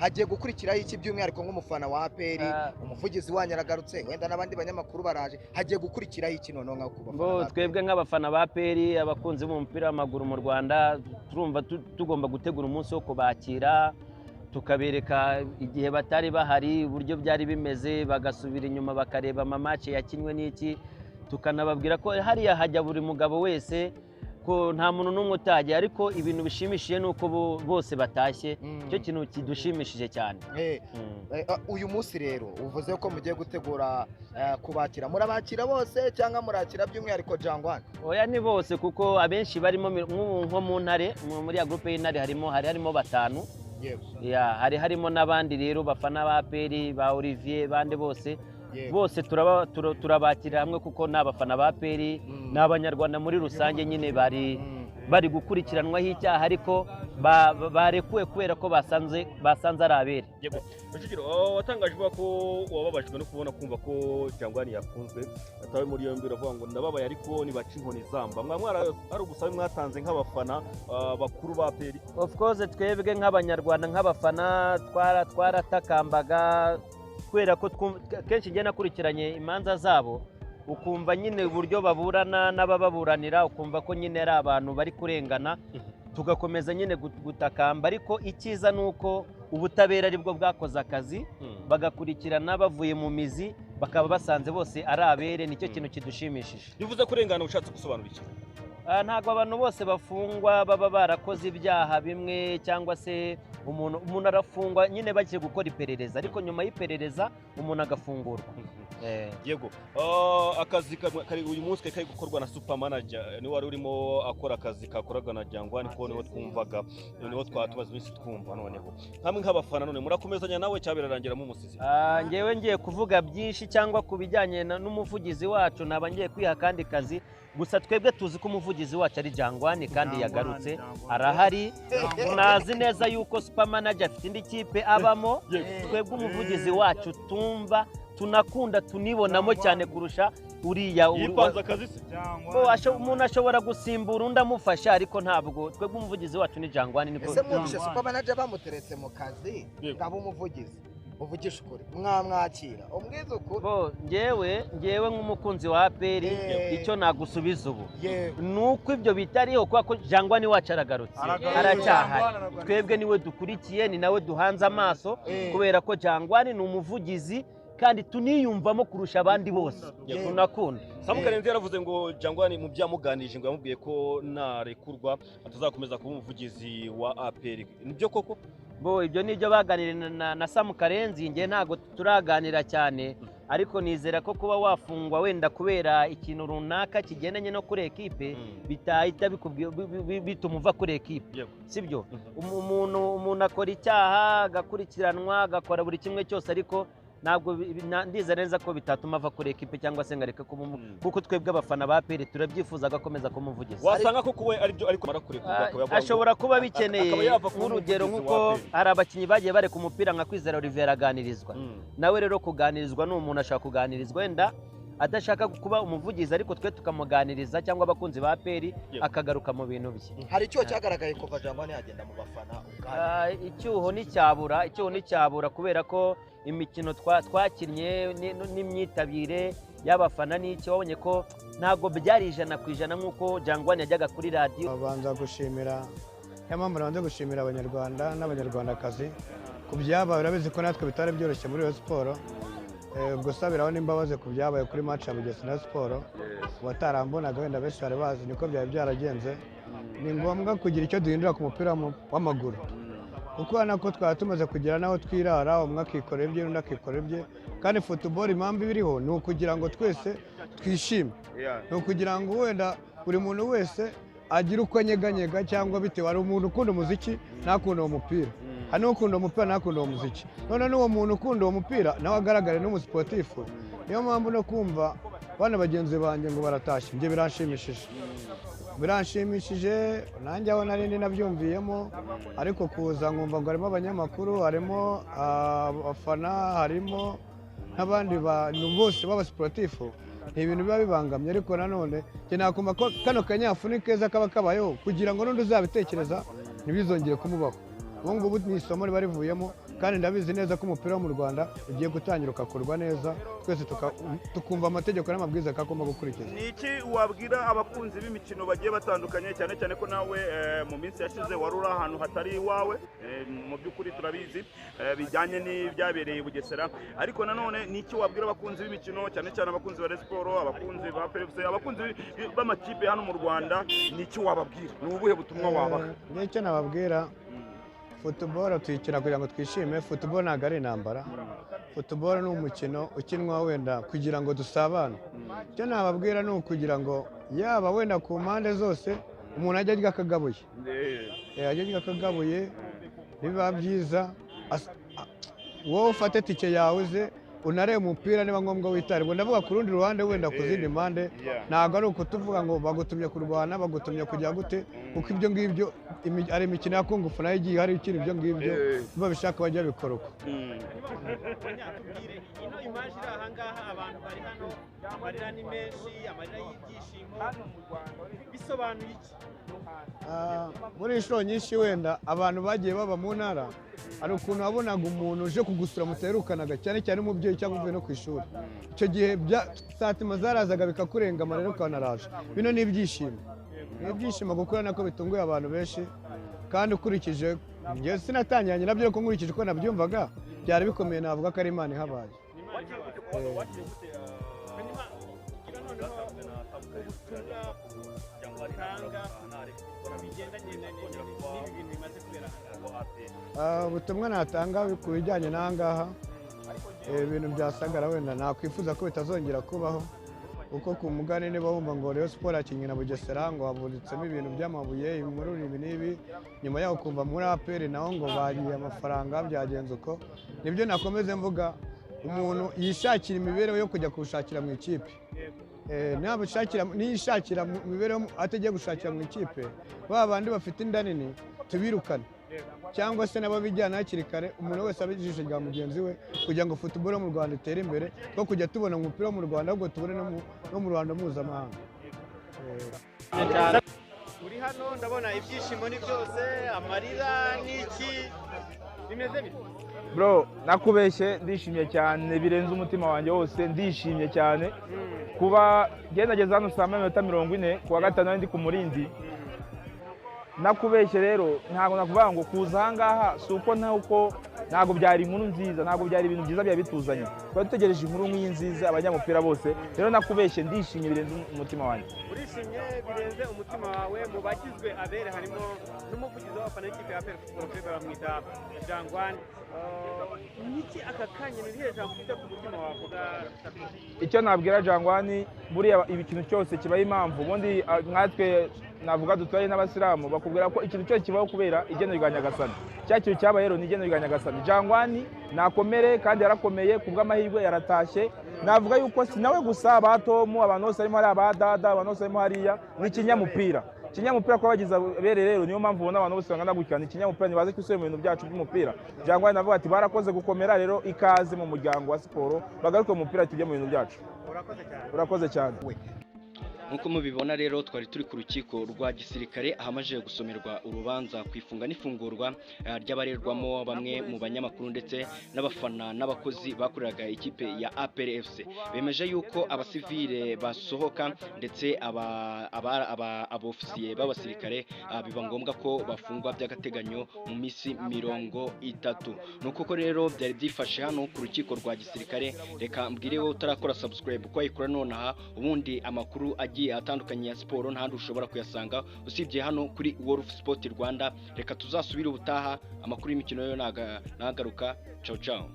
Hagiye gukurikiraho iki by'umwihariko nk'umufana wa APR? Ah. Umuvugizi wanyu aragarutse, wenda n'abandi banyamakuru baraje. Hagiye gukurikiraho iki noneho nka ku bafana Bo ba APR? Twebwe nk'abafana ba APR, abakunzi b'umupira w'amaguru mu Rwanda, turumva tugomba gutegura umunsi wo kubakira, tukabereka igihe batari bahari uburyo byari bimeze, bagasubira inyuma bakareba ama match yakinwe n'iki, tukanababwira ko hariya hajya buri mugabo wese, ko nta muntu n'umwe utajya. Ariko ibintu bishimishije ni uko bose batashye. Icyo kintu kidushimishije cyane. Uyu munsi rero uvuze ko mugiye gutegura kubakira. Murabakira bose cyangwa murakira by'umwihariko Jangwani? Oya, ni bose, kuko abenshi barimo nk'ubu nko mu Ntare, muri ya groupe y'Intare hari harimo batanu. Ya, hari harimo n'abandi rero bafana ba APR, ba Olivier, bande bose. Bose turabakirira hamwe kuko ni abafana ba APR, ni Abanyarwanda muri rusange nyine bari bari gukurikiranwaho icyaha, ariko barekuwe kubera ko basanze ari abere. Yego, Rujugiro, watangaje uvuga ko wababajwe no kubona kumva ko Jangwani yafunzwe, atawe muri yombi. Uravuga ngo ndababaye, ariko nibaca inkoni zamba. Mwa mwara ari ubusabe mwatanze nk'abafana bakuru ba APR? Of course, twebwe nk'Abanyarwanda, nk'abafana, twaratakамbaga kubera ko kenshi njye nakurikiranye imanza zabo, ukumva nyine uburyo baburana n'abababuranira, ukumva ko nyine ari abantu bari kurengana, tugakomeza nyine gutakamba. Ariko icyiza ni uko ubutabera aribwo bwakoze akazi, bagakurikirana bavuye mu mizi, bakaba basanze bose ari abere. Nicyo kintu kidushimishije. Bivuze kurengana, ushatse gusobanura iki? Ntabwo abantu bose bafungwa baba barakoze ibyaha bimwe, cyangwa se umuntu arafungwa nyine bagiye gukora iperereza, ariko nyuma y'iperereza umuntu agafungurwa. Yego. Akazi kari uyu munsi kari gukorwa na super manager, niwe wari urimo akora akazi kakoraga na Jangwani, ko niho twumvaga, niho twatubaza iminsi twumva. Noneho nkamwe nk'abafana, none murakomezanya nawe cyangwa birarangira mumusize? Njyewe ngiye kuvuga byinshi cyangwa ku bijyanye n'umuvugizi wacu, naba ngiye kwiha akandi kazi. Gusa twebwe tuzi ko umuvugizi wacu ari Jangwani kandi yagarutse, arahari. Nazi neza yuko super manager afite indi kipe abamo. Twebwe umuvugizi wacu tumva tunakunda, tunibonamo cyane kurusha uriya Yipanze akazi se? Bo, umuntu ashobora gusimbura undi amufasha, ariko ntabwo twebwe umuvugizi wacu ni Jangwani, niko. Ese mwumvise super manager bamuteretse mu kazi ngaba umuvugizi, uvugisha ukuri, mwamwakira? Umbwize ukuri. Bo, njyewe nk'umukunzi wa APR, icyo nagusubiza ubu ni uko ibyo bitariho, kubera ko Jangwani wacu aragarutse, Aragarutse. aracyahari. Aragarutse. Twebwe niwe dukurikiye, ni nawe duhanze amaso, kubera ko Jangwani ni umuvugizi kandi tuniyumvamo kurusha abandi bose, tunakunda. Samu Karenzi yaravuze ngo Jangwani mu byamuganirije ngo yamubwiye ko narekurwa atazakomeza kuba umuvugizi wa APR. Nibyo koko? Bo, ibyo ni ibyo baganiriye na Samu Karenzi. Njye ntabwo turaganira cyane, ariko nizera ko kuba wafungwa wenda kubera ikintu runaka kigendanye no kuri ekipe bitahita bituma uva kuri ekipe. Sibyo? Umuntu akora icyaha, agakurikiranwa, agakora buri kimwe cyose, ariko ntabwo ndizera neza ko bitatuma ava kuri ekipe cyangwa se ngo areke kuba kuko twebwe abafana ba APR turabyifuza agakomeza kumuvugiza. Wasanga koko we aribyo, ariko mara kurekurwa akaba yavuga ngo Ashobora kuba abikeneye. Akaba yava kuba Nk'urugero, umuvugizi nk'uko wa APR. hari abakinnyi bagiye bareka umupira, nka Kwizera Olivier araganirizwa. Nawe rero kuganirizwa ni umuntu ashaka kuganirizwa, wenda adashaka kuba umuvugizi, ariko twe tukamuganiriza cyangwa abakunzi ba APR, akagaruka mu bintu bye. Hari icyuho cyagaragaye kuva Jangwani yagenda mu bafana ubwanyu? Icyuho nticyabura, icyuho nticyabura, kubera ko imikino twakinnye n'imyitabire y'abafana n'icyo wabonye ko ntabwo byari 100% nk'uko Jangwani yajyaga kuri radiyo. Babanza gushimira, niyo mpamvu nabanza gushimira Abanyarwanda n'Abanyarwandakazi ku byabaye. Urabizi ko natwe bitari byoroshye muri Rayon Sports. Gusabiraho n'imbabazi ku byabaye kuri match ya Bugesera Sport. Abatarambonaga wenda benshi bari bazi niko byari byaragenze. Ni ngombwa kugira icyo duhindura ku mupira w'amaguru, kuko urabona ko twari tumaze kugera n'aho twirara, umwe akikorera ibye undi akikorera ibye. Kandi football impamvu iba iriho ni ukugira ngo twese twishime, ni ukugira ngo wenda buri muntu wese agire uko anyeganyega, cyangwa bitewe, hari umuntu ukunda umuziki ntakunde uwo mupira, hari n'ukunda umupira ntakunde uwo muziki. None n'uwo muntu ukunda uwo mupira nawe agaragare n'umusiporutifu. Niyo mpamvu no kumva bana bagenzi banjye ngo baratashye, ibyo biranshimishije, biranshimishije. Nanjye aho nari ndi nabyumviyemo, ariko kuza nkumva ngo harimo abanyamakuru, harimo abafana, harimo n'abandi bantu bose b'abasiporutifu, ni ibintu biba bibangamye. Ariko nanone njye nakumva ko kano kanyafu ni keza kaba kabayeho kugira ngo n'undi uzabitekereza ntibizongere kumubaho. Ubu ngubu ni isomo riba rivuyemo. Kandi ndabizi neza ko umupira wo mu Rwanda ugiye gutangira ugakorwa neza, twese tukumva amategeko n'amabwiriza akagomba gukurikizwa. Ni iki wabwira abakunzi b'imikino bagiye batandukanye, cyane cyane ko nawe mu minsi yashize wari uri ahantu hatari iwawe, mu by'ukuri turabizi bijyanye n'ibyabereye i Bugesera, ariko nanone ni iki wabwira abakunzi b'imikino, cyane cyane abakunzi ba Rayon Sports, abakunzi ba PFC, abakunzi b'amakipe hano mu Rwanda, ni iki wababwira? Ni ubuhe butumwa wabaha? Icyo nababwira, football tuyikina kugira ngo twishime. Football ntabwo ari intambara. Football ni umukino ukinwa wenda kugira ngo dusabane. Icyo nababwira ni ukugira ngo yaba wenda ku mpande zose umuntu ajya arya akagabuye, ajya arya akagabuye, biba byiza. Wowe ufate tike yawe uze unarebe umupira, niba ngombwa witare. Ngo ndavuga ku rundi ruhande, wenda ku zindi mpande, ntabwo ari ukutuvuga ngo bagutumye kurwana, bagutumye kujya gute, kuko ibyo ngibyo ari imikino ya kungufu nayo igiye hari ikina ibyo ngibyo, babishaka bajya babikora uko. Tubwire ino image iri aha ngaha, abantu bari hano, amarira ni menshi, amarira y'ibyishimo, bisobanuye iki? Muri inshuro nyinshi wenda abantu bagiye baba mu ntara, hari ukuntu wabonaga umuntu uje kugusura muterukanaga, cyane cyane umubyeyi cyangwa uvuye no ku ishuri. Icyo gihe satima zarazaga bikakurenga, amarira ukanaraje. Bino ni ibyishimo, ni ibyishimo kuko urabona ko bitunguye abantu benshi, kandi ukurikije njye sinatangiranye nabyo, ariko nkurikije uko nabyumvaga byari bikomeye, navuga ko ari Imana ihabaye. Ubutumwa natanga ku bijyanye n'aha ngaha, ibintu byasagara wenda nakwifuza ko bitazongera kubaho, kuko ku mugani niba wumva ngo Rayon Sports yakinnye na Bugesera ngo haburitsemo ibintu by'amabuye, inkuru ibi n'ibi, nyuma yaho ukumva muri APR naho ngo bagiye amafaranga, byagenze uko. Nibyo nakomeze mvuga, umuntu yishakira imibereho yo kujya kuwushakira mu ikipe, niyishakira mu mibereho atagiye gushakira mu ikipe, ba bandi bafite inda nini tubirukane, cyangwa se nabo bijyana hakiri kare, umuntu wese abe ijisho rya mugenzi we, kugira ngo football mu Rwanda itere imbere, two kujya tubona umupira wo mu Rwanda, ahubwo tubone no mu Rwanda mpuzamahanga. Uri hano ndabona ibyishimo ni byose, amarira n'iki, bimeze bite? Bro, nakubeshye, ndishimye cyane birenze umutima wanjye wose, ndishimye cyane kuba nageze hano saa 7:40 kuwa gatanu ndi ku Murindi. Nakubeshye rero ntabwo nakuvuga ngo kuza aha ngaha si uko ntabwo byari inkuru nziza, ntabwo byari ibintu byiza byari bituzanye, twari dutegereje inkuru nk'iyi nziza abanyamupira bose. Rero nakubeshye, ndishimye birenze umutima wanjye. Urishimye birenze umutima wawe. Mu bagizwe abere harimo n'umuvugizi w'abafana b'ikipe ya APR Football Club bamwita Jangwani. Niki aka kanya, ni irihe jambo ufite ku mutima wavuga? Icyo nabwira Jangwani, buriya ikintu cyose kibaho impamvu. Ubundi nkatwe navuga duturanye n'abasilamu bakubwira ko ikintu cyose kibaho kubera igeno rya Nyagasani. Cya kintu cyabaye rero ni igeno rya Nyagasani. Jangwani nakomere kandi yarakomeye, ku bw'amahirwe yaratashye. Navuga yuko si nawe gusa, ba Tomu, abantu bose harimo hariya, ba Dada, abantu bose harimo hariya, ni ikinyamupira. Ikinyamupira kuba bagize abere rero, niyo mpamvu ubona abantu bose bangana gutya, ni ikinyamupira, ntibaze kwisubira mu bintu byacu by'umupira. Jangwani navuga ati barakoze gukomera, rero ikaze mu muryango wa siporo, bagaruke mu mupira tujye mu bintu byacu. Urakoze cyane. Nkuko mubibona rero twari turi ku rukiko rwa gisirikare ahamajije gusomerwa urubanza ku ifunga n'ifungurwa ry'abarerwamo bamwe mu banyamakuru ndetse n'abafana n'abakozi bakoreraga ikipe ya APR FC. Bemeje yuko abasivile basohoka ndetse abofisiye b'abasirikare biba ngombwa ko bafungwa by'agateganyo mu minsi 30. Nuko ko rero byari byifashe hano ku rukiko rwa gisirikare. Reka mbwire wowe utarakora subscribe ko wayikora nonaha, ubundi amakuru agiye atandukanye ya siporo ntahandi ushobora kuyasanga usibye hano kuri Wolf Sport Rwanda. Reka tuzasubire ubutaha, amakuru y'imikino yo nagaruka. Ciao ciao.